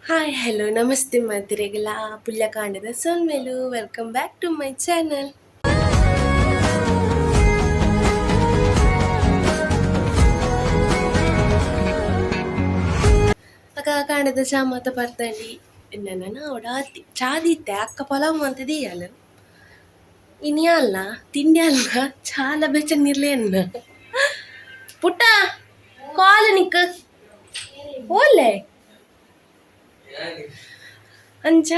Hi, hello, namaste ಮಾತಿರೆಗಲ ಪುಲ್ಯಕಾಂಡದ ಸೊಲ್ಮೆಲು. Welcome back to my channel. ಅಕ್ಕ ಕಾಂಡದ ಚಾಮತ ಪರ್ತಂಡಿ ನನ್ನ ಒಡಾತಿ ಚಾದಿತ್ತೆ ಅಕ್ಕ ಪಲಾವ್ ಮಂತದೀಯಲ್ಲ. ಇನಿ ಅಲ್ಲ, ತಿಂಡಿ ಅಲ್ಲ, ಚಾಲ ಬೆಚ್ಚನಿರ್ಲಿ ಅನ್ನ. ಪುಟ್ಟ ಕಾಲು ನಿಕ್ಕ ಓಲೆ ಅಂಚ.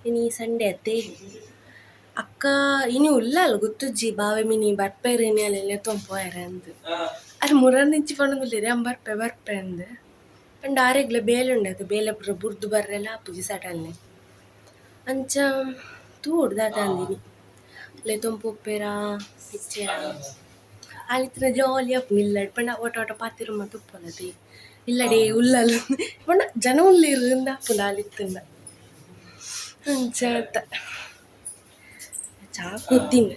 ಇನಿ ಸಂಡೆ ಅತ್ತೆ ಅಕ್ಕ ಇನಿ ಉಲ್ಲಲ್ಲ ಗೊತ್ತುಜ್ಜಿ ಬಾವೆ ಮಿನಿ ಬರ್ಪೇರು ಇನಿ ಅಲ್ಲೆಲ್ಲ ತೊಂಪೋಯರ ಅಂದ್. ಅರೆ ಮುರನಿಂಚಿ ಪಣೊಂದುಲ್ಲೆರ್, ಯಾನ್ ಬರ್ಪೆ ಬರ್ಪೆ ಅಂದ್. ಪಂಡ ಆರೆಗ್ಲ ಬೇಲೆ ಉಂಡದು, ಬೇಲೆ ಪೂರ ಬುರ್ದು ಬರ್ರೆಲ ಆಪುಜಿ ಸಡನ್ಲಿ. ಅಂಚ ತೂವೊಡು ದಾದ ಅಂದಿನಿ ಲೆತೊಂಪೋಪೆರಾ ಇಜ್ಜೆರಾ. ಆಲಿತ್ತಿನ ಜಾಲಿ ಆಪುಂಡು ಇಲ್ಲಡ್ ಪಂಡ ಒಟ ಒಟ ಪಾತೆರ ಮಾತ ಉಪ್ಪುನತೆ. ಇಲ್ಲಡೆ ಉಲ್ಲಲ್ ಪಂಡ ಜನ ಉಲ್ಲೆರ್ ಇಂದ್ ಆಪುಂಡು ಆಲಿತ್ತುಂಡ. ಅಂಚ ಅತ್ತ ಚಾ ಕೊದ್ದಿನ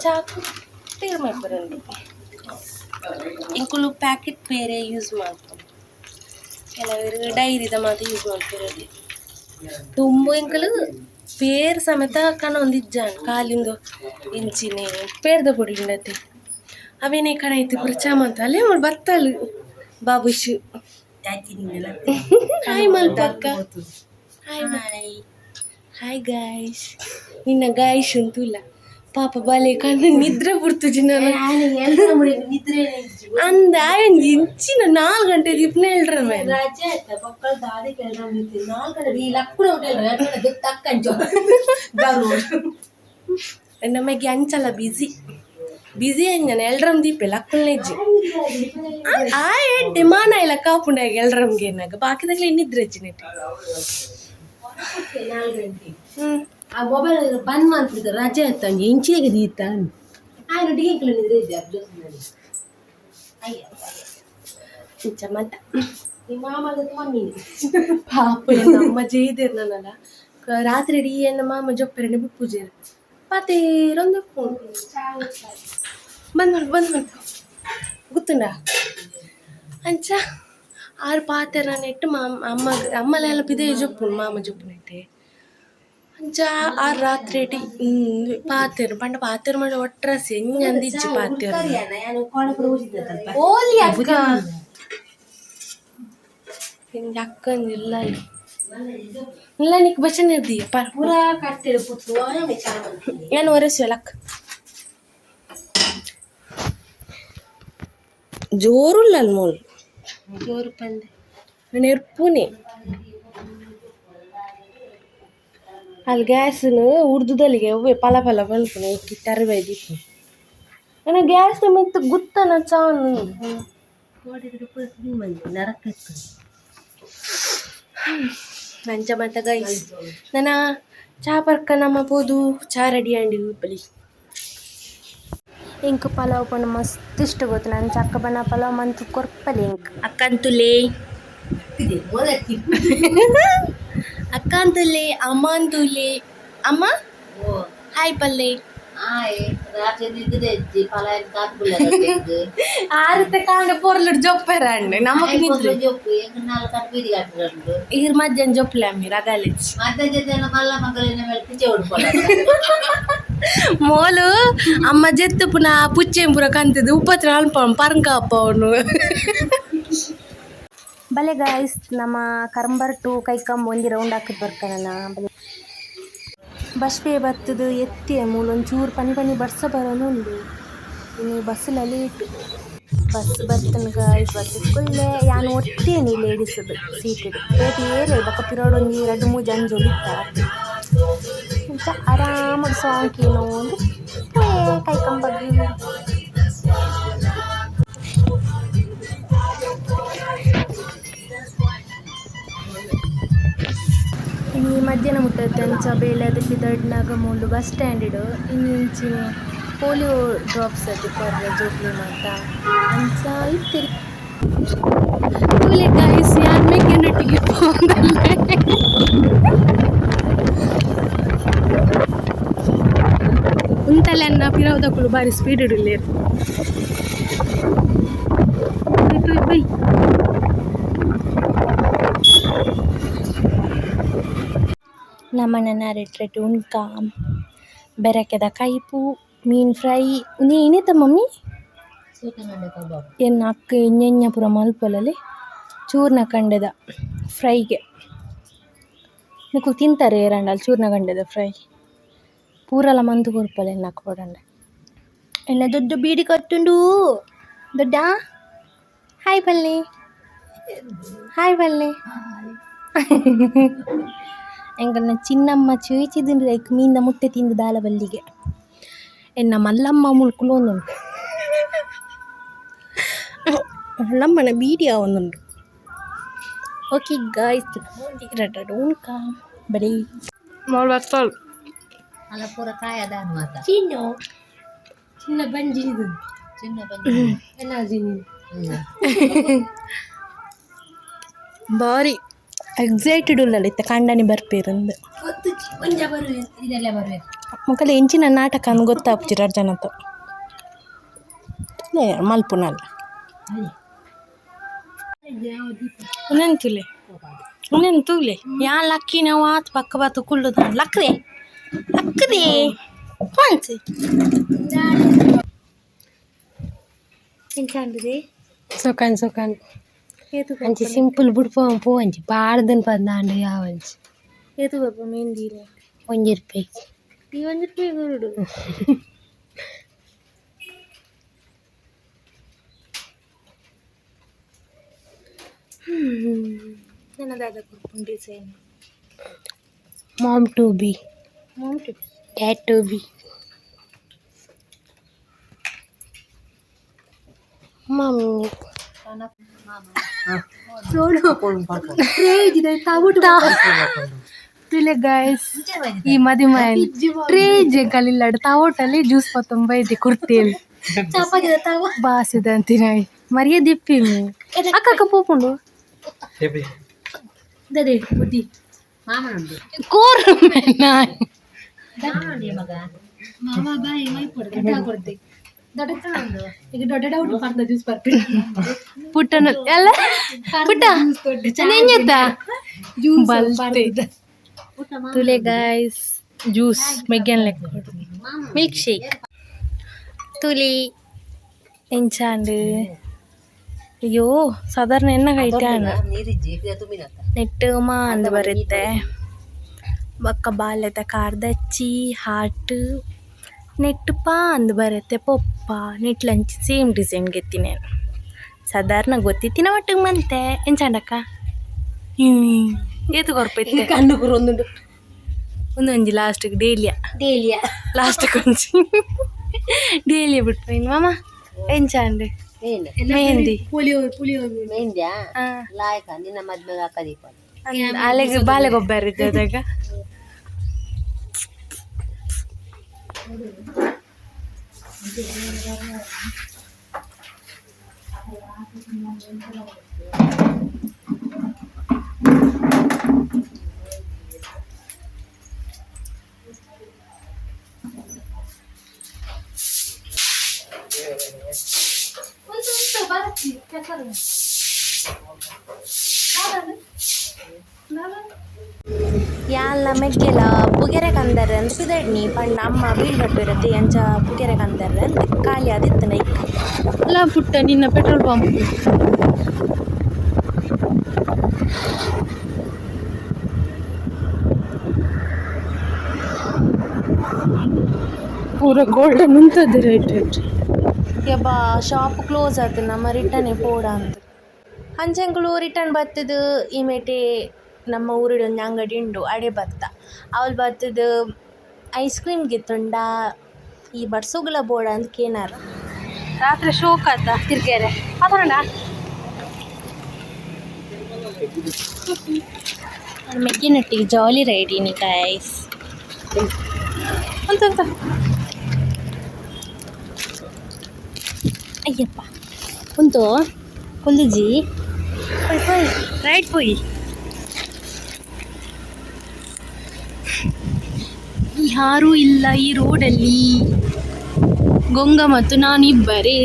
ಚಾಕು ಪೇರ್ ಮಲ್ಪುನುಂಡು. ಎಂಕುಲು ಪ್ಯಾಕೆಟ್ ಪೇರೆ ಯೂಸ್ ಮಲ್ಪುನು, ಕೆಲವೆರ್ ಡೈರಿದ ಮಾತ ಯೂಸ್ ಮಲ್ಪುನದೆ. ದುಂಬು ಎಂಕುಲು ಪೇರ್ ಸಮೇತ ಕನೊಂದಿಜ್ಜಾಂಡ್, ಕಾಲಿಂದು ಇಂಚಿನೆ ಪೇರ್ದ ಪೊಡಿ ಉಂಡತೆ, ಅವೇನೇ ಕಣೈತ್ ಪೂರ ಚಾ ಮಂತ. ಅಲ್ಲೇ ಮೂಲು ಬತ್ತಲ್ ಬಾಬುಷ್. ಹಾಯ್ ಮಲ್ಪಕ್ಕ. Hi hi guys. ನಿನ್ನ ಗಾಯ್ಸ್ ಅಂತೂಲ ಪಾಪ ಬಾಲೆ ಕಣ್ಣು ನಿದ್ರೆ ಬುಡ್ತುಜಿ ನಾನು ಅಂದ. ಆಯಂಜಿ ಇಂಚಿನ 4 ಗಂಟೆ ದೀಪನ ಹೇಳ್ರ ಮೇಲೆ. ನಮಗೆ ಅಂಚಲ ಬಿಸಿ ಬಿಸಿ ಅಂಜನ ಎಲ್ರಮ್ ದೀಪೆ ಲಕ್ಕುಲ್ನೆಜ್ಜಿ ಆ ಎಡ್ಡೆ ಮಾನ ಇಲ್ಲ ಕಾಪುಂಡಾಗ ಎಲ್ರಮ್ಗೆ ಏನಾಗ ಬಾಕಿದಾಗಲೇ ನಿದ್ರೆ ಹೆಚ್ಚಿನೆಟ್. 4 ಗಂಟೆ. ಹ್ಮ್. ಆ ಮೊಬೈಲ್ ಬಂದ್ ಮಾಡ್ಬಿಡ್ತಾರೆ, ರಜೆ ಆಯ್ತು ಇಂಚಿಗೆ ದೀತ ಆಯ್ತು ಡಿಂಕ್ಲ ನಿದ್ರೆ ಇದ್ದೆ. ಅಯ್ಯ. ಇಂಚ ಮಂತ. ನಿಮ್ಮ ಮಾಮದ ಮಮ್ಮಿ. ಪಾಪ ಎನ್ನ ಅಮ್ಮ ಜೈದೇರ್ ನನ್ನಲ್ಲ ರಾತ್ರಿ ಇಡೀ. ಎನ್ನ ಮಾಮ ಜೊಪ್ಪೆರನೆ ಬುಪ್ಪುಜೇರು ಪಾತೇರೊಂದು ಬಂದ್ ಮಲ್ಪ ಬಂದ್ ಮಲ್ಪ ಗೊತ್ತುಂಡ. ಅಂಚ ಆರು ಪಾತೆರ ನೆಟ್ಟು ಮಾಮ ಅಮ್ಮ ಅಮ್ಮಲೆಲ್ಲ ಪಿದೆ ಜೊಪ್ಪುನು ಮಾಮ ಜೊಪ್ಪುನೆಟ್ಟೆ. ಅಂಚ ಆರು ರಾತ್ರಿ ಪಾತೆರ್ ಪಂಡ ಪಾತೆರ್ ಮಂಡ ಒಟ್ರಾಸಿ ಎಂಜ ಅಂದಿಜ್ಜಿ ಪಾತೆರ್. ಓಲಿ ಅಕ್ಕ ಎಂಜ ಅಕ್ಕಂದಿಲ್ಲ ಇಲ್ಲ ನಿಕ್ ಬಚನ ಇರ್ದಿ ಪರ್. ಪೂರಾ ಕಟ್ಟೆಡು ಪುಟ್ಟು. ಏನು ಒರೆಸುವೆ ಲಕ್ ಜೋರುಲ್ಲ ಮೋಲ್. ಜೋರು ಪಂದೆ. ನೆರ್ಪುನೆ ಅಲ್ಲಿ ಗ್ಯಾಸ್ನು ಉರ್ದುದಲ್ಲಿಗೆ ಅವ್ವೆ ಪಲ ಪಲ ಪನ್ಪುನೆ ಇಕ್ಕಿ ತರಬೇದಿಪ್ಪು. ನನ್ನ ಗ್ಯಾಸ್ ಮಿತ್ತು ಗುತ್ತನ ಚಾನು. ನರಕ. ಅಂಚ ಮತ್ತ ಗೈಸ್, ನನ್ನ ಚಾ ಪರ್ಕ ನಮ್ಮ ಪೋದು ಚಾ ರೆಡಿ ಆಂಡ್ ಬಲಿ. ಎಂಕ್ ಪಲಾವ್ ಪಂಡ ಮಸ್ತ್ ಇಷ್ಟ ಗೊತ್ತು. ನಾನು ಚಕ್ಕ ಬಣ್ಣ ಪಲಾವ್ ಮಂತ್ ಕೊರ್ಪಲೆ ಎಂಕ್. ಅಕ್ಕಂತುಲೆ, ಅಕ್ಕಂತುಲೆ, ಅಮ್ಮಂತುಲೆ. ಅಮ್ಮ, ಹಾಯ್ ಪಲ್ಲೆ. ಆರತೆ ಕಾಂಡ ಪೊರ್ಲುಡು ಜೊಪ್ಪೆರ ಅಂಡ್ ನಮಕ್ ನಿದ್ರೆ. ಈರ್ ಮಧ್ಯಾಹ್ನ ಜೊಪ್ಪಲೆ ಅಮ್ಮಿ ರಗಾಲೆಜ್ ಮೋಲು. ಅಮ್ಮ ಜೆತ್ತು ಪುನಃ ಪುಚ್ಚೆಂ ಪೂರ ಕಂತದು ಉಪ್ಪತ್ರ ಅಲ್ಪ ಪರಂಕ ಅಪ್ಪ ಅವನು. ಬಲೆ ಗಾಯ್ಸ್, ನಮ್ಮ ಕರಂಬರ್ ಟು ಕೈಕಂಬ ಒಂಜಿ ರೌಂಡ್ ಹಾಕಿದ್ ಬರ್ಕನನ ಬಲೆ. ಬಸ್ ಪೇ ಬತ್ತದು ಎತ್ತಿ ಮೂಲು ಒಂಚೂರು ಪನಿ ಪನಿ ಬರ್ಸ ಬರೋನುಂಡು. ಇನಿ ಬಸ್ಸುಲ ಲೇಟ್. ಬಸ್ ಬತ್ತನ್ ಗಾಯ್ಸ್, ಬಸ್ ಕುಲ್ಲೆ. ಯಾನ್ ಒತ್ತೇನಿ ಲೇಡೀಸ್ ಸೀಟ್ ಬೇತೆ ಏರೆ ಬೊಕ ಪಿರವುಡು ಒಂಜಿ ರಡ್ಡ್ ಮೂಜಿ ಅಂಜೊಲು ಇತ್ತ. ಇಂಚ ಆರಾಮಡ್ ಸಾಂಗ್ ಕೇನೊಂದು ಪೋಯೆ ಕೈಕಂಬಗ್. ಇನಿ ಮಧ್ಯಾಹ್ನ ಮುಟ್ಟತ್ತೆ. ಅಂಚ ಬೇಲೆ ಅದಕ್ಕೆ ದಡ್ನಾಗ ಮೂಲು ಬಸ್ ಸ್ಟ್ಯಾಂಡ್ ಇನಿ ಇಂಚಿನ ಪೋಲಿಯೋ ಡ್ರಾಪ್ಸ್ ಅದು ಕೊರ್ರೆ ಜೋಕ್ಲೆ ಮಾತ. ಅಂಚ ಇತ್ತೆರ್. ತೂಲೆ ಗಾಯ್ಸ್, ಯಾನ್ ಮೆಗ್ಗೆನೊಟ್ಟಿಗೆ ಪೋವೊಂದುಲ್ಲೆ. ಉಂತಲೆ ಅನ್ನ ಪಿರವುದಕುಲು ಬಾರಿ ಸ್ಪೀಡ್ ಉಲ್ಲೆರ್. Bye bye. ನಮನ ರೆಡ್ ರೆಡ್ ಉನ್ಕ ಬೆರಕೆದ ಕೈಪು ಮೀನ್ ಫ್ರೈ ಉಂದು ಏನಿತ ಮಮ್ಮಿ? ಎನ್ನ ಅಕ್ಕ ಎಂಜೆಂಜ ಪೂರ ಮಲ್ಪೊಲಲೆ ಚೂರ್ನ ಕಂಡೆದ ಫ್ರೈಗೆ ನಿಕುಲು ತಿಂತಾರೆ ಏರಾಂಡಲ ಚೂರ್ನ ಕಂಡೆದ ಫ್ರೈ ಪೂರಲ ಮಂತ್ ಕೊರ್ಪಲ್ ಎನ್ನಕ್ ಬೋಡಾಂಡ. ಎನ್ನ ದೊಡ್ಡ ಬೀಡಿ ಕಟ್ಟುಂಡು ದೊಡ್ಡ ಹಾಯ್ ಪಲ್ಲೆ ಹಾಯ್ ಪಲ್ಲೆ. ಎಂಕಲ್ನ ಚಿನ್ನಮ್ಮ ಚೇಚಿದಿಂಡು ಐಕ್ ಮೀನ್ದ ಮುಟ್ಟೆ ತಿಂದು ದಾಲ ಬಲ್ಲಿಗೆ. ಎನ್ನ ಮಲ್ಲಮ್ಮ ಮೂಲು ಕುಲೊಂದುಂಡು ಮಲ್ಲಮ್ಮನ ಬೀಡಿ ಆವೊಂದುಂಡು. ಓಕೆ ಗಾಯ್ಸ್, ರಡ್ಡ್ ಉನ್ಕ ಬರೀ ಮೋಲ್ ಬರ್ತೋಳು. ಅಲ್ಲ ಪೂರ ಕಾಯ ದಾನ ಮಾತ. ಚಿನ್ನು. ಚಿನ್ನ ಬಂಜಿ ಇದು. ಚಿನ್ನ ಬಂಜಿ. ಎಲ್ಲ. ಬಾರಿ ಎಕ್ಸೈಟೆಡ್ ಉಲ್ಲಲ್ಲ ಇತ್ತೆ ಕಂಡನಿ ಬರ್ಪೇರಂದು. ಒಂಜ ಬರುವೆ ಇದೆಲ್ಲ ಬರುವೆ. ಮೊಕಲೆ ಎಂಚಿನ ನಾಟಕ ಅಂದ್ ಗೊತ್ತಾಪುಜಿ ರಡ್ಡ್ ಜನತ ಮಲ್ಪುನಲ್ಲ. ಉಂದೆನ್ ತೂಲೆ, ಉಂದೆನ್ ತೂಲೆ, ಯಾನ್ ಲಕ್ಕಿನ ಆತ್ ಪಕ್ಕ ಬತ್ತು ಕುಲ್ಲುದ. ಲಕ್ಕ್ದೆ ಲಕ್ಕ್ದೆ ಪಂಚೆ ಎಂಚಾಂಡದೆ? ಸೊಕಾನ್ ಸೊಕಾನ್. ಏತು? ಅಂಚಿ ಸಿಂಪಲ್ ಬುಡ್ಪ ಪೋವಂಚಿ ಪಾಡ್ದನ್ ಪಂದಾಂಡ ಯಾವಂಚಿ. ಏತು ಬರ್ಪ ಮೆಹಂದಿನೆ? 1 ರೂಪಾಯಿ. ಈ 1 ರೂಪಾಯಿ ಕೊರಡು. ನನ್ನ ದಾದ ಕೊರ್ಪುಂಡು design? Mom to be. Mom to. Dad to be, mummy. ತುಲೆ guys, ಈ ಮದಿಮಾಯನ್ ಟ್ರೇ ಜಂಕಲ್ ತಾವೋಟಲ್ಲಿ ಜ್ಯೂಸ್ ಪತ್ತೊಂಬ ಐತಿ ಕುರ್ತಿಯಲ್ಲಿ ಬಾಸಿದಂತಿನ ಮರ್ಯಾದೆ ದಿಪ್ಪಿ ಅಕ್ಕ ಅಕ್ಕ ಪೋಪುಂಡು. ದದೆ ಬುದ್ಧಿ ಮಾಮನಂದು. ಕೋರ್ ನಾಯಿ. ಮಗ ಮಾಮ ಬಾಯಿ ಮೈ ಕೊಡ್ತೆ ದೊಡ್ಡ ಕೊಡ್ತೆ ದೊಡ್ಡ ಉಂಡು ಈಗ ದೊಡ್ಡ ಡೌಟ್ ಪರ್ದ ಜ್ಯೂಸ್ ಬರ್ತೀನಿ. ಪುಟ್ಟನ ಅಲ್ಲ ಪುಟ್ಟ ನೆಂಜತ್ತ ಬಲ್ತೆ. ತುಲೆ ಗಾಯ್ಸ್, ಜ್ಯೂಸ್ ಮೆಗ್ಗನ್ ಲೆಕ್ಕ ಮಿಲ್ಕ್ ಶೇಕ್. ತುಲಿ ಎಂಚಾಂಡ್? ಅಯ್ಯೋ, ಸಾಧಾರಣ ಎನ್ನ ಕೈಟಾಂಡ್. ನೆಟ್ ಮಾ ಅಂದ್ ಬರುತ್ತೆ ಬೊಕ್ಕ ಬಾಲೆದ ಕಾರ್ದಚ್ಚಿ ಹಾರ್ಟ್ ನೆಟ್ ಪಾ ಅಂದ್ ಬರುತ್ತೆ ಪೊಪ್ಪ ನೆಟ್ಲಂಚಿ ಸೇಮ್ ಡಿಸೈನ್ ಗೆತ್ತಿನೇನು ಸಾಧಾರಣ ಗೊತ್ತಿತ್ತಿನ ಮಟ್ಟಿಗೆ ಮಂತೆ. ಎಂಚಾಂಡಕ್ಕ, ಏತು ಕೊರ್ಪೈತೆ? ಕಣ್ಣು ಕುರೊಂದುಂಡು. ಒಂದೊಂಜಿ ಲಾಸ್ಟ್ಗೆ ಡೇಲಿಯಾ. ಡೇಲಿಯಾ. ಲಾಸ್ಟ್ ಕೊಂಚಿ ಡೇಲಿಯಾ ಬಿಟ್ಪೈನ್. ಮಾಮ, ಎಂಚಾಂಡ್ ಮೆಹಂದಿ? ಪುಳಿಯೋ ಪುಳಿಯೋ. ಮೆಹಂದ್ಯಾ? ಆ. ಲಾಯ್ಕ ನಿನ್ನ ಮದ್ಮೆಗೆ ಹಾಕದೀಪ. ಅಲೆಗ್ ಬಾಲೆ ಗೊಬ್ಬರ ಇದ್ದದಾಗ. ಯಾನ್ಲ ಮೆಗ್ಗೆಲ ಪುಗೆರೆ ಕಂದರ್ ಅಂದ್ ಪಿದಡ್ನಿ ಪಂಡ ಅಮ್ಮ ಬೀಳ್ ಬಟ್ಟುರತೆ ಅಂಚ ಪುಗೆರೆ ಕಂದರ್ ಅಂದ್ ಖಾಲಿ ಆದಿತ್ತನ ಇಕ್ಕ. ಅಲ್ಲ ಪುಟ್ಟ, ನಿನ್ನ ಪೆಟ್ರೋಲ್ ಪಂಪ್ ಪೂರ ಗೋಲ್ಡನ್ ಉಂತದ್ದು ರೇಟ್ ರೇಟ್. ಯಬ್ಬಾ, ಶಾಪ್ ಕ್ಲೋಸ್ ಆತು, ನಮ್ಮ ರಿಟರ್ನ್ ಪೋಡ ಅಂತ ಅಂಚೆಂಕುಲು ರಿಟರ್ನ್ ಬತ್ತದು. ಈ ಮೇಟೆ ನಮ್ಮ ಊರಿಡ್ ಒಂಜಿ ಅಂಗಡಿ ಉಂಡು, ಅಡೆ ಬತ್ತ. ಅವ್ಲು ಬತ್ತದು ಐಸ್ ಕ್ರೀಮ್ ಗೆತ್ತುಂಡ ಈ ಬರ್ಸೋಗುಲ ಬೋಡ ಅಂದ್ ಕೇನಾರ. ರಾತ್ರಿ ಶೋಕ್ ಆತ ತಿರ್ಗೇರೆ ಆತನಡ. ಮೆಗ್ಗಿನೊಟ್ಟಿಗೆ ಜಾಲಿ ರೈಡ್ ಇನಿ ಗಾಯ್ಸ್. ಅಂತ ಅಂತ. ಅಯ್ಯಪ್ಪ, ಉಂಟು ಕುಲ್ಲುಜಿ. ಪೋಯ್ ಪೋಯ್, ರೈಟ್ ಪೋಯಿ. ಯಾರೂ ಇಲ್ಲ ಈ ರೋಡಲ್ಲಿ, ಗೊಂಗ ಮತ್ತು ನಾನಿಬ್ಬರೇ.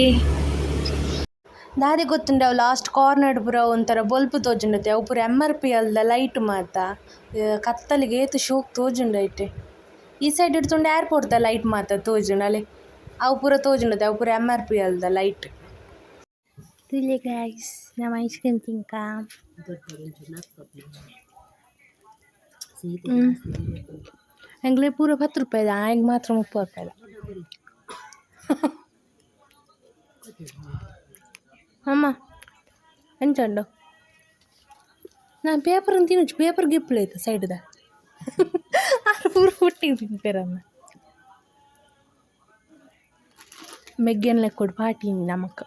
ದಾದೆ ಗೊತ್ತುಂಡು ಅವು ಲಾಸ್ಟ್ ಕಾರ್ನರ್ ಪೂರ ಒಂಥರ ಬೊಲ್ಪು ತೋಜುಂಡತೆ ಅವು ಪೂರ ಎಮ್ ಆರ್ ಪಿ ಅಲ್ದ ಲೈಟ್ ಮಾತ ಕತ್ತಲಿಗೆ ಏತ್ ಶೋಕ್ ತೋಜುಂಡು ಐಟ್. ಈ ಸೈಡ್ ತೂಂಡ ಏರ್ಪೋರ್ಟ್ ದ ಲೈಟ್ ಮಾತ ತೋಜುಂಡು ಅಲೆ ಅವು ಪೂರ ತೋಜುಂಡತೆ ಅವು ಪೂರ ಎಮ್ ಆರ್ ಪಿ ಅಲ್ದ ಲೈಟ್. ತೂಲೆ ಗೈಸ್ ನಮ ಐಸ್ ಕ್ರೀಮ್ ತಿಂಕ. ಎಂಕ್ಲೆ ಪೂರ 10 ರೂಪಾಯಿದ ಆಯಗ್ ಮಾತ್ರ 30 ರೂಪಾಯಿದ. ಅಮ್ಮ ಎಂಚ ಉಂಡು? ನಾನು ಪೇಪರ್ ತಿನ್ನುಚಿ ಪೇಪರ್ ಗಿಪ್ಪುಲೈತೆ ಸೈಡ್ದ ಆರು ಪೂರ ಒಟ್ಟಿಗೆ ತಿನ್ಪೆರಮ್ಮ. ಮೆಗ್ಗೆನ್ ಲೆಕ್ಕೊಡು ಪಾಟಿ ನಮಕ್.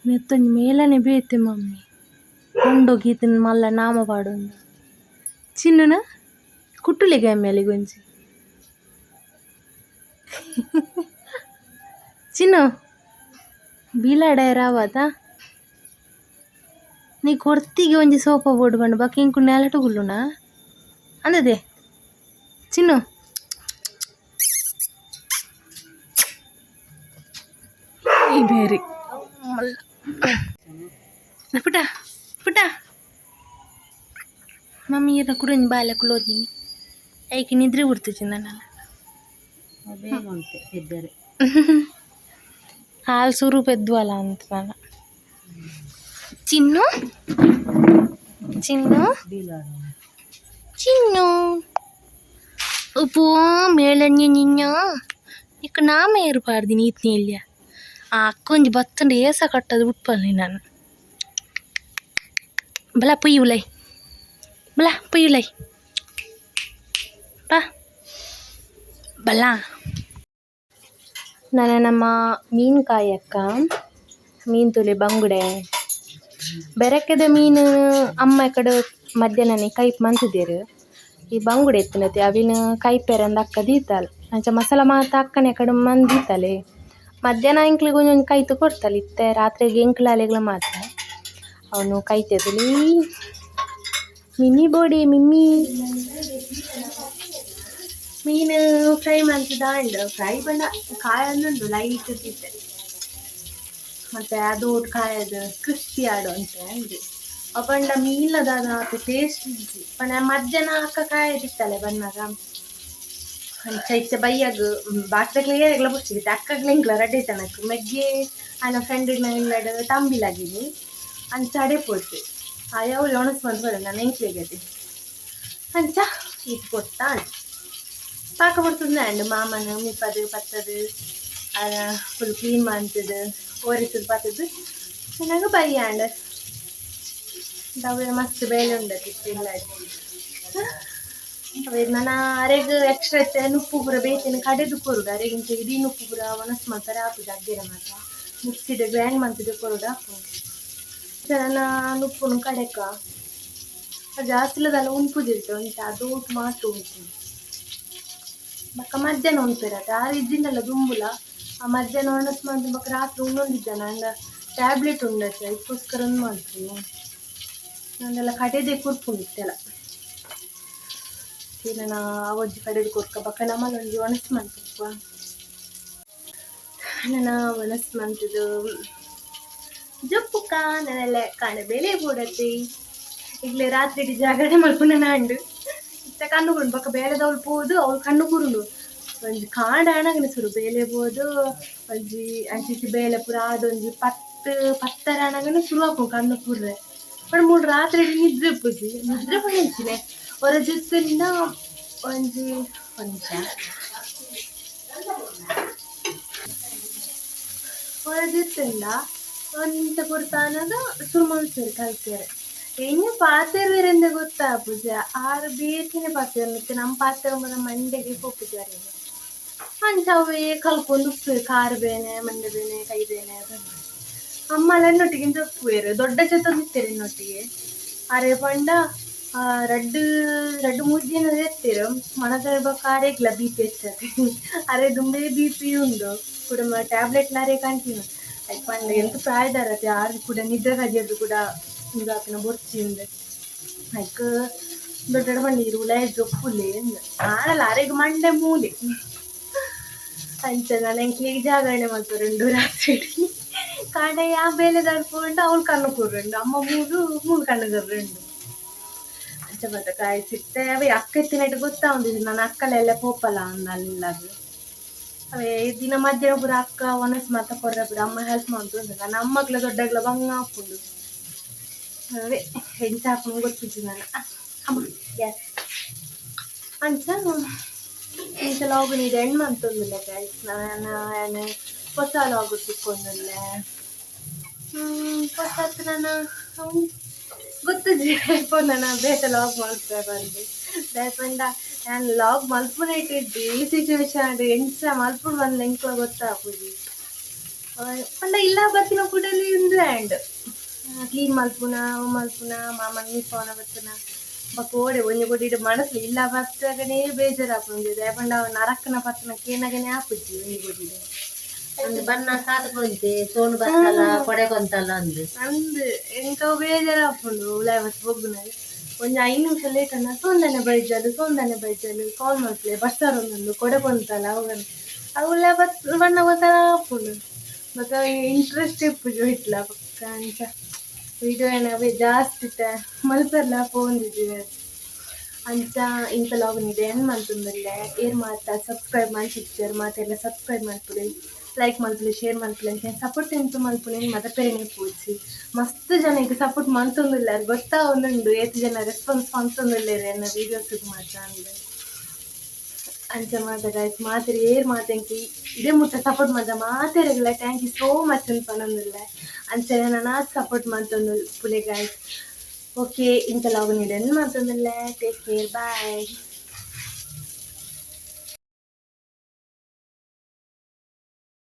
ನೆತ್ತೊಂಜಿ ಮೇಲನೆ ಬೇತೆ ಮಮ್ಮಿ ಉಂಡೊಗೀತಿನ ಮಲ್ಲ ನಾಮ ಪಾಡೊಂದು ಚಿನ್ನುನ ಕುಟ್ಟುಲೆಗೆ ಅಮ್ಮೆಲಿಗೊಂಜಿ ಚಿನ್ನು ಬೀಲಾಡ ರಾವತ ನೀ ಕೊರ್ತಿಗೆ ಒಂಜಿ ಸೋಪ ಬೋಡು ಪಂಡ ಬೊಕ ಎಂಕು ನೆಲಟ್ ಕುಲ್ಲುನಾ ಅಂದದೆ ಚಿನ್ನು. ಈ ಬೇರೆ ಮಲ್ಲ ಪುಟ ಪುಟ ಮಮ್ಮಿ ಇರ ಕುಡೊಂಜಿ ಬಾಲೆ ಕುಲೋದಿನಿ ಐಕ್ ನಿದ್ರೆ ಬುಡ್ತುಜಿ ನನಲ. ಬೇಗ ಉಂಟು ಎದ್ದರೆ. ಹಾಲು ಸುರು ಪೆದ್ದುವಲ ಅಂತ ನಾನು. ಚಿನ್ನು ಚಿನ್ನು ಚಿನ್ನು ಉಪ್ಪು ಮೇಳನ್ಯ ನಿನ್ನ ಇಕ್ಕ ನಾಮ ಏರು ಪಾಡ್ದಿನಿ ಈತ್ನಿ ಇಲ್ಯ ಆ ಅಕ್ಕೊಂಜಿ ಬತ್ತಂಡ ಏಸ ಕಟ್ಟದು ಬುಟ್ಪಲ್ನಿ ನಾನು. ಬಲ ಪೊಯ್ಯಿ ಉಲೈ ಬಲ ಪೊಯ್ಯಿ ಉಲೈ ಬಾ ಬಲ. ನನ ನಮ್ಮ ಮೀನ್ಕಾಯಿ ಅಕ್ಕ ಮೀನು ತುಲೆ ಬಂಗುಡೆ ಬೆರಕೆದ ಮೀನು ಅಮ್ಮ ಕಡೆ ಮಧ್ಯಾಹ್ನನೆ ಕೈಪ್ ಮಂತುದೆರ್. ಈ ಬಂಗುಡೆ ಇತ್ತಿನತೆ ಅವಿನ ಕೈಪೆರಂದ್ ಅಕ್ಕ ದೀತಾಲ್ ಅಂಚ ಮಸಾಲ ಮಾತ ಅಕ್ಕನೆ ಕಡೆ ಮಂದೀತಲೆ ಮಧ್ಯಾಹ್ನ ಎಂಕ್ಲೆಗ್ ಒಂಜೊಂಜಿ ಕೈತ್ ಕೊಡ್ತಾಲ್ ಇತ್ತೆ ರಾತ್ರೆಗ್ ಎಂಕ್ಲಾಲೆಗ್ಲ ಮಾತ್ರ ಅವನು ಕೈತೆದುಲಿ. ಮಿಮ್ಮಿ ಬೋಡಿ ಮಿಮ್ಮಿ ಮೀನು ಫ್ರೈ ಮಂತುದಾಂಡ್ ಫ್ರೈ ಪಂಡ ಕಾಯೊಂದುಂಡು ಲೈಟ್ ತಿತ್ತೆ ಮತ್ತೆ ಅದು ಕಾಯದು ಕ್ರಿಸ್ಪಿ ಆಡು ಅಂತೆ ಅಂದು ಅವು ಪಂಡ ಮೀನ್ಲ ದಾದ ಆತ್ ಟೇಸ್ಟ್ ಇಜ್ಜಿ ಪಂಡ ಮಧ್ಯಾಹ್ನ ಅಕ್ಕ ಕಾಯದಿತ್ತಲೆ ಬನ್ನಗ ಅಂಚ ಇತ್ತೆ ಬಯ್ಯಗ್ ಬಾಕಿದಕ್ಲೆಗ್ ಏರೆಗ್ಲ ಬೊರ್ಚಿ ಅಕ್ಕಗ್ಲ ಎಂಕ್ಲ ರಡ್ಡೆ ಜನಕ್ ಮೆಗ್ಗೆ ಆಯನ ಫ್ರೆಂಡ್ ಇಲ್ಲಡ್ ತಂಬಿಲಗಿನಿ ಅಂಚ ಅಡೆ ಪೋತೆ ಆಯೆ ಅವ್ಲು ಒಣಸ್ ಮಂತ್ ಬರ ನಾನು ಎಂಕ್ಲೆಗತೆ ಅಂಚ ಈತ್ ಕೊರ್ತಾಂಡ್ ಪಾಕ ಬರ್ತುಂಡು ಮಾಮನ ಮೀಪದು ಪತ್ತದು ಫುಲ್ ಕ್ಲೀನ್ ಮಂತುದು ಒರಿತುದು ಪತ್ತುದು ಚೆನ್ನಾಗ ಬಯ್ಯಾಂಡ್ ದವೆ ಮಸ್ತ್ ಬೇಲೆ ಉಂಡತಿ ಇಲ್ಲಡ್ ಅವೆ ನನ ಅರೆಗ್ ಎಕ್ಸ್ಟ್ರಾ ಇತ್ತೆ ನುಪ್ಪು ಪೂರ ಬೇತೆನೆ ಕಡೆದು ಕೊರುಡು ಅರೆಗ್ ಇಂಚ ಇಡೀ ನುಪ್ಪು ಪೂರ ಒಣಸ್ ಮಲ್ಪರೆ ಆಪುಜಿ ಅಗ್ಗೆರೆ ಮಾತ ಮಿಕ್ಸಿಡ್ ಗ್ರೈಂಡ್ ಮಂತುದು ಕೊರುಡು ಆಪುಂಡು. ನನ ನುಪ್ಪುನು ಕಡೆಕ ಜಾಸ್ತಿ ದಾಲ ಉನ್ಪುಜಿರ್ತೆ ಒಂಚ ಅದು ಮಾತ್ರ ಉನ್ಪುನು ಬೊಕ್ಕ ಮಧ್ಯಾಹ್ನ ಉನ್ಪೆರತೆ ಆರು ಇಜ್ಜಿಂಡಲ ದುಂಬುಲ ಆ ಮಧ್ಯಾಹ್ನ ಒಣಸ್ ಮಂತ್ ಬೊಕ್ಕ ರಾತ್ರಿ ಉಂಡೊಂದಿಜ್ಜನ ಅಂಡ ಟ್ಯಾಬ್ಲೆಟ್ ಉಂಡತೆ ಐಕ್ಕೋಸ್ಕರ ಒಂದು ಮಲ್ಪುನು ನಂದೆಲ್ಲ ಕಡೆದೇ ಕೊರ್ಪುಂಡು ಇತ್ತೆಲ ನನ್ನ ಅವೊಂಜಿ ಕಡೆದು ಕೊರ್ಕ ಬೊಕ್ಕ ನಮಲ ಒಂಜಿ ಒಣಸ್ ಮನ್ಪುವ ನನ ಒಣಸ್ ಮಂತುದು ಜಪ್ಪುಕ ನನೆಲ್ಲ ಕಾಂಡೆ ಬೇಲೆ ಬೋಡತಿ ಇಗ್ಲೆ ರಾತ್ರಿ ಜಾಗರಣೆ ಮಲ್ಪುನ ನಾಂಡು ಇತ್ತೆ ಕಣ್ಣು ಕುರುಂಡು ಬೊಕ್ಕ ಬೇಲೆದವ್ಲು ಪೋದು ಅವ್ಲು ಕಣ್ಣು ಕುರುಂಡು ಒಂಜಿ ಕಾಂಡ ಆನಗನೆ ಸುರು ಬೇಲೆ ಪೋದು ಒಂಜಿ ಅಂಚಿಂಚಿ ಬೇಲೆ ಪೂರ ಆದ್ ಒಂಜಿ ಪತ್ತ್ ಪತ್ತರ ಆನಗನೆ ಸುರು ಆಪುಂಡು ಕಣ್ಣು ಪೂರ್ರೆ ಪಂಡ ಮೂಲು ರಾತ್ರಿ ನಿದ್ರೆ ಇಪ್ಪುಜಿ ನಿದ್ರೆ ಪಂಡ ಎಂಚಿನೆ ಒರ ಜೊತೆಲಿನ ಒಂಜಿ ಒಂಜಿ ನಿಮಿಷ ಒರ ಜೊತೆಂಡ ಒಂತೆ ಪೊರ್ತಾನಗ ಸುರು ಮಲ್ಪೆರ್ ಕಲ್ಪೆರ್ ಎಂಚ ಪಾತೆರ್ವೆರೆಂದೆ ಗೊತ್ತಾಪುಜಿ ಆರ್ ಬೇತೆನೆ ಪಾತೆರುನು ನಮ್ಮ ಪಾತೆರ ಮಂಡೆಗೆ ಪೋಪುಜಿ ಅರೆಗ್ ಅಂಚ ಅವೇ ಕಲ್ಕೊಂದು ಉಪ್ಪುವೆರ್ ಕಾರ್ ಬೇನೆ ಮಂಡೆ ಬೇನೆ ಕೈ ಬೇನೆ ಅಮ್ಮಲ ಎನ್ನೊಟ್ಟಿಗೆ ಇಂಚ ಉಪ್ಪುವೆರ್ ದೊಡ್ಡ ಚೇತೊಂದಿತ್ತೆರ್ ಎನ್ನೊಟ್ಟಿಗೆ ಅರೆ ಪಂಡ ರಡ್ಡ್ ರಡ್ಡ್ ಮೂಜಿ ಜನ ಇತ್ತೆರ್ ಮನದ ಬೊಕ್ಕ ಅರೆಗ್ಲ ಬಿ ಪಿ ಹೆಚ್ಚಾತೆ ಅರೆ ದುಂಬೇ ಬಿ ಪಿ ಉಂಡು ಕುಡ ಟ್ಯಾಬ್ಲೆಟ್ ಅರೆ ಕಂಟಿನ್ಯೂ ಐಕ್ ಪಂಡ ಎಂತ ಪ್ರಾಯದಾರತೆ ಆರ್ ಕೂಡ ನಿದ್ರೆ ಕಜಿಯೆರ್ದ್ ಕೂಡ ಉಂದು ಬೊರ್ಚಿ ಇಂದ್ ಐಕ್ ದೊಡ್ಡಡ ಪಂಡ ಈರ್ ಉಲಾಯಿ ಜೊಪ್ಪುಲೆ ಇಂದ್ ಆಂಡಲ ಅರೆಗ್ ಮಂಡೆ ಮೂಲೆ. ಅಂಚ ನಾನು ಎಂಕ್ಲೆಗ್ ಜಾಗರಣೆ ಮಲ್ಪುರುಂಡು ರಾತ್ರಿ ಕಾಂಡೆ ಯಾ ಬೇಲೆ ದರ್ಪುಂಡು ಅವಳು ಕಣ್ಣು ಕೂರುಂಡು ಅಮ್ಮ ಮೂಲು ಮೂಲು ಕಣ್ಣು ಕರ್ರುಂಡು. ಅಂಚ ಮಾತ ಕಾಯಿಸಿತ್ತೆ ಅವೇ ಅಕ್ಕ ಎತ್ತಿನಟ್ಟು ಗೊತ್ತಾਉਂದಿದ್ದು ನಾನು ಅಕ್ಕಲೆಲ್ಲ ಪೋಪಲ ಅಂದ ಅಲ್ಲಿಲ್ಲಾಗ. ಅವೇ ದಿನ ಮಧ್ಯಾಹ್ನ ಪೂರ ಅಕ್ಕ ಒಣಸ್ ಮಾತ ಕೊರ್ರೆ ಪೂರ ಅಮ್ಮ ಹೆಲ್ಪ್ ಮಾಡ್ತುಂಡು. ನಾನು ಅಮ್ಮಗ್ಲ ದೊಡ್ಡಗ್ಲ ಬಂಗ ಆಪುಂಡು. ಅವೇ ಎಂಚ ಆಪುಂಡು ಗೊತ್ತಿಜ್ಜಿ ನಾನು ಅಮ್ಮ. ಎಸ್, ಅಂಚ ಇಂಚ ಲಾಗ್ ಇದೆ ಎಂಡ್ ಮಂತೊಂದುಲ್ಲೆ ಗೈಸ್. ನಾನು ಹೊಸ ಲಾಗ್ ತಿಕ್ಕೊಂದುಲ್ಲೆ. ಹೊಸ ನಾನು ಗೊತ್ತಿಜ್ಜಿ ನನ್ನ ಬೇತೆ ಲಾಗ್ ಮಲ್ಪೆ ಬಂದು ದಾಯೆ ನಾನು ಲಾಗ್ ಮಲ್ಪುನ ಇಟ್ಟಿದ್ದೆ ಈ ಸಿಚುವೇಶನ್ ಎಂಚ ಮಲ್ಪುಡು ಬಂದು ಎಂಕ್ಲ ಗೊತ್ತಾಪುಜಿ. ಪಂಡ ಇಲ್ಲ ಬತ್ತಿನ ಕೂಡಲೇ ಇಂದು ಆ್ಯಂಡ್ ಕ್ಲೀನ್ ಮಲ್ಪುನ ಅವು ಮಲ್ಪುನ ಮಾಮನ ಮೀಪವನ ಬತ್ತುನ ಬೊಕ ಓಡೆ ಒಂಜಿ ಕೊಡಿಡ್ ಮನಸ್ಲು ಇಲ್ಲ ಬತ್ತಗನೇ ಬೇಜಾರಾಪುಂಡು. ದಾಯೆ ಪಂಡ ಅವು ನರಕ್ಕನ ಪತ್ತುನ ಕೇನಗನೇ ಆಪುಜಿ ಒಂಜಿ ಕೊಡಿಡ್. ಅಂದ್ ಬಣ್ಣ ಸಾತ್ ಕೊಂತೆ ಸೋನು ಬತ್ತಲ ಕೊಡೆ ಕೊಂತಲ್ಲ ಅಂದ್. ಅಂದ್ ಎಂಕ ಬೇಜಾರಾಪುಂಡು. ಉಲಾಯಿ ಬತ್ತ್ ಪೊಗ್ಗುನಗ ಒಂಜಿ 5 ನಿಮಿಷ ಲೇಟ್ ಆಂಡ ಸೋಂದನೆ ಬೈಜಲ್ ಸೋಂದನೆ ಬೈಜಲ್ ಕಾಲ್ ಮಲ್ಪುಲೆ ಬರ್ಸಾರೊಂದುಂಡು ಕೊಡೆ ಕೊಂತಲ್ಲ ಅವುಗನ್ ಅವುಲ ಬತ್ ಬಣ್ಣ ಒಂಥರ ಆಪುಂಡು. ಬೊಕ ಇಂಟ್ರೆಸ್ಟ್ ಇಪ್ಪುಜಿ ಇಟ್ಲ ಬೊಕ್ಕ. ಅಂಚ ವಿಡಿಯೋ ಅವೇ ಜಾಸ್ತಿ ಇತ್ತೆ ಮಲ್ಪೆರ್ಲ ಪೋವೊಂದಿಜ್ಜಿ. ಅಂಚ ಇಂತ ಲಾಗ್ ಇದೆ ಎಂಡ್ ಮಲ್ತೊಂದುಲ್ಲೆ. ಏರ್ ಮಾತ ಸಬ್ಸ್ಕ್ರೈಬ್ ಮಲ್ತಿಜ್ಜೆರ್ ಮಾತೆರ್ಲ ಸಬ್ಸ್ಕ್ರೈಬ್ ಮಲ್ಪುಲೆ, ಲೈಕ್ ಮಲ್ಪುಲೆ, ಶೇರ್ ಮಲ್ಪುಲೆ. ಅಂಚ ಸಪೋರ್ಟ್ ಎಂತ ಮಲ್ಪುಲೆ ಮದಪೆರೆನೆ ಪೋಡ್ಚಿ. ಮಸ್ತ್ ಜನ ಈಗ ಸಪೋರ್ಟ್ ಮಲ್ತೊಂದುಲ್ಲೆರ್, ಗೊತ್ತಾವೊಂದುಂಡು ಏತ್ ಜನ ರೆಸ್ಪಾನ್ಸ್ ಮಲ್ತೊಂದುಲ್ಲೆರ್ ಎನ್ನ ವೀಡಿಯೋಸ್ಗ್ ಮಾತ ಅಂದ್. ಅಂಚ ಮಾತ ಗೈಸ್, ಮಾತೆರ್ ಏರ್ ಮಾತ ಎಂಕ್ ಇಡೆ ಮುಟ್ಟ support ಮಲ್ತ ಮಾತೆರೆಗ್ಲ thank you so much ಅಂದ್ ಪನೊಂದುಲ್ಲೆ. ಅಂಚನೆ ನನಾತ್ ಸಪೋರ್ಟ್ ಮಲ್ತೊಂದು ಉಪ್ಪುಲೆ ಗೈಸ್. ಓಕೆ, ಇಂತ ಲಾಗ್ ಎಂಡ್ ಮಲ್ತೊಂದುಲ್ಲೆ. Take care, bye.